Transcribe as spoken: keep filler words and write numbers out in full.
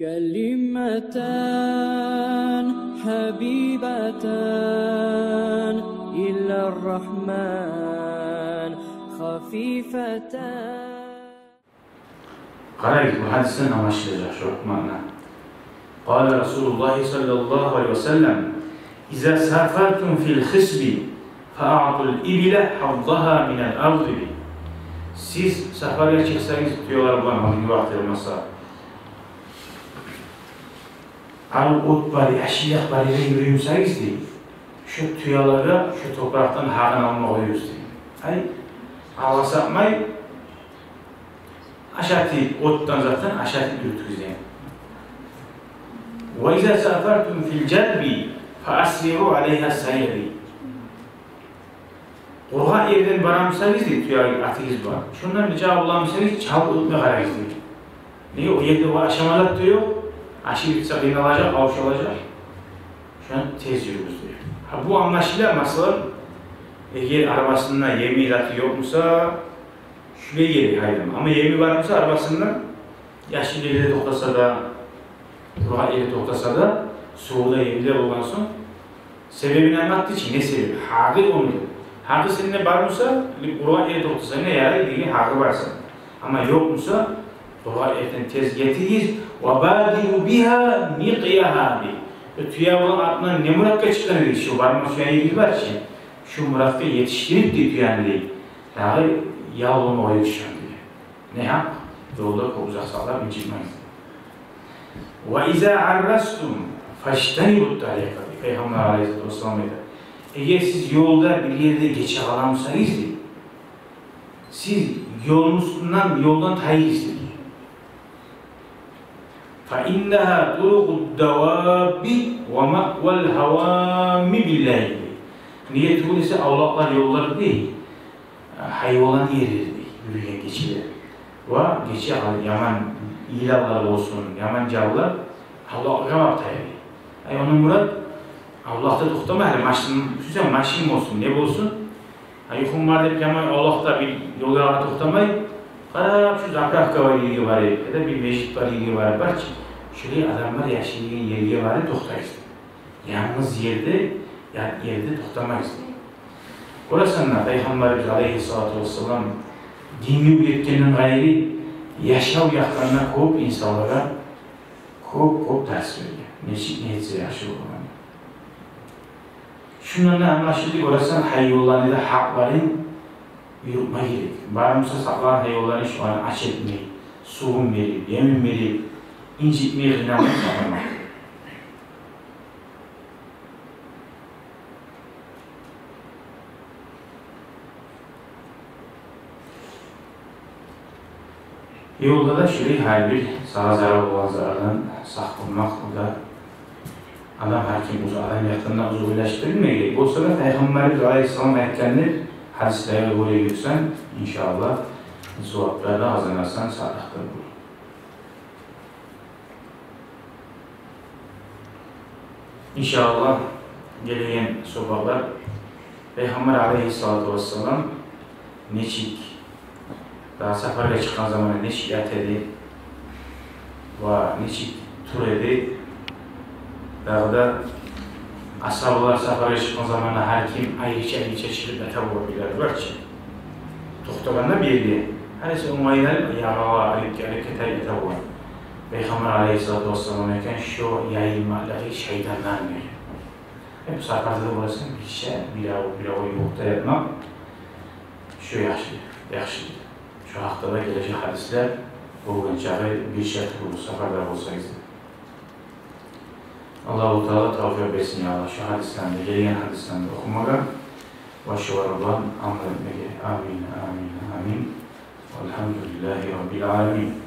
كلمتان حبيبتان إلى الرحمن خفيفتان. Къарайыкъ, бу гьадисден англашылажакъ шо маъна. قال رسول الله صلى الله عليه وسلم: إذا سافرتم في الخصب فأعطوا الإبل حظها من الأرض. Сиз сапаргъа чыкъсагъыз тюелер булан, алдынгъы вакътилер масала, арив от бар, яшыллыкъ бар ерде юрюй бусагъыз, дей, шо тюелеге шо топуракъдан гьакъын алма къоюгъуз, дей. Ай, алгъа сапмай, ашатып, отдан затдан ашатып юрютюгюз, дей. وإذا سافرتم في الجلب فأسرعوا عليها السير. Къургъакъ ерден бара бусагъыз, дей, тюе атыгъыз бар, шондан бир чакъы бола бусагъыз, чабып оьтме къарагъыз, дей. Неге? О ерде о ашама зат да ёкъ, ашап битсе къыйналажакъ, авшалажакъ. Шондан тез юрюгюз, дей. Гьа, бу англашыла, масала, эгер арбасында еми заты ёкъ буса, шулай герек гьайдама. Амма еми бар буса арбасында, яшыл ерде токътаса да, къургъакъ ерде токътаса да, суву да, еми де болгъан сонг, себебин англатды чы, не себеп? Гьакъы ону. Гьакъы сенде бар буса, къургъакъ ерде токътасанг да ярай деген гьакъы бар сени. Амма ёкъ буса, къургъакъ ерден тез етигиз. وبادروا بها نقيها, дей. Тюе булан атны не муратгъа чыкъгъан эдигиз, шо барма сюеген еригиз бар чы, шо муратгъа етишдирип, дей, тюени, дей. Дагъы ял болма къоюгъуз шону, дей. Не гьакъ? Ёлда кёп узакъ сакълап инжитмегиз. وإذا عرستم فاجتنبوا الطريق, дей. Пайхаммар алайгьиссалату вассалам айта: эгер сиз ёлда бир ерде гече къала бусагъыз, дей, сиз ёлну уьстюнден, ёлдан тайыгъыз, дей. فإنها طرق الدواب ومأوى الهوام بالليل. Неге тюгюл эсе, авлакълар ёллар, дей, гьайванланы ерлери, дей, юрюйген гечелер. Ва гече гьали яман йыланлар болсун, яман жанлар авлакълагъа барып таяй. Ай, ону мурат, авлакъда токътама, гьали машин, сюйсенг машин болсун, не болсун, гьа, юхум бар деп яман авлакъда бир ёл ярагъа токътамай, къарап, шу заправка бар ерге барып, яда бир межит бар ерге барып, бар чы, шулай адамлар яшайгъан ерге барып токътайсыз. Янгыз ерде, ят ерде токътамайсыз. Гёресен, Пайхаммарыбыз алайгьиссалату вассалам динни уьйретгенден къайры, яшав якъдан да кёп инсанлагъа кёп-кёп дарс берген. Нечик не этсе яхшы болагъанны. Шундан да англашыла, гёресен, гьайванланы да гьакъларын юрютме герек. Бар буса сакълагъан гьайванланы, шуланы ач этмей, сувун берип, емин берип, инжитмей, къыйнамай сакълама герек. Ёлда да шулай гьар бир сагъа зарал болгъан затлардан сакъ болмакъ, о да адам, гьар ким оьзю адам якъдан да оьзю ойлашып билмеге герек. Болса да Пайхаммарыбыз алайгьиссалам айтгъан деп гьадислеге гёре юрюсенг, иншааллагь, зуваплар да къазанарсан, садакъ да болур. Иншааллагь, гелеген сабакълар Пайхаммар алайгьиссалату вассалам нечик, дагъы сапаргъа чыкъгъан заманда нечик ята эди ва нечик тура эди, дагъы да асгьабалар сапаргъа чыкъгъан заманда гьар ким айрыча-айрыча чыгъып ята болгъан, билер бар чы. Токътагъанда бир ерде, гьариси онгайланып, ягъагъа, арекге, арекге тайып ята болгъан. Пайхаммар алайгьиссалату вассалам айтгъан, шо яйылмакълыгъы шайтандан, дей. Гьеп сапарда да боласан, бирче, бирев, бирев ювукъда ятмакъ, шо яхшы, яхшы. Шо гьакъда да гележек гьадислер болгъан чакъы бирче туругъуз, сапарда болсагъыз. Аллагьу Таала тавфикъ берсин, я Аллагь, шо гьадислени, гелген гьадислени охумагъа ва шолар булан амал этмеге. Амин, амин, амин. Валгьамдулиллагьи раббил аламин.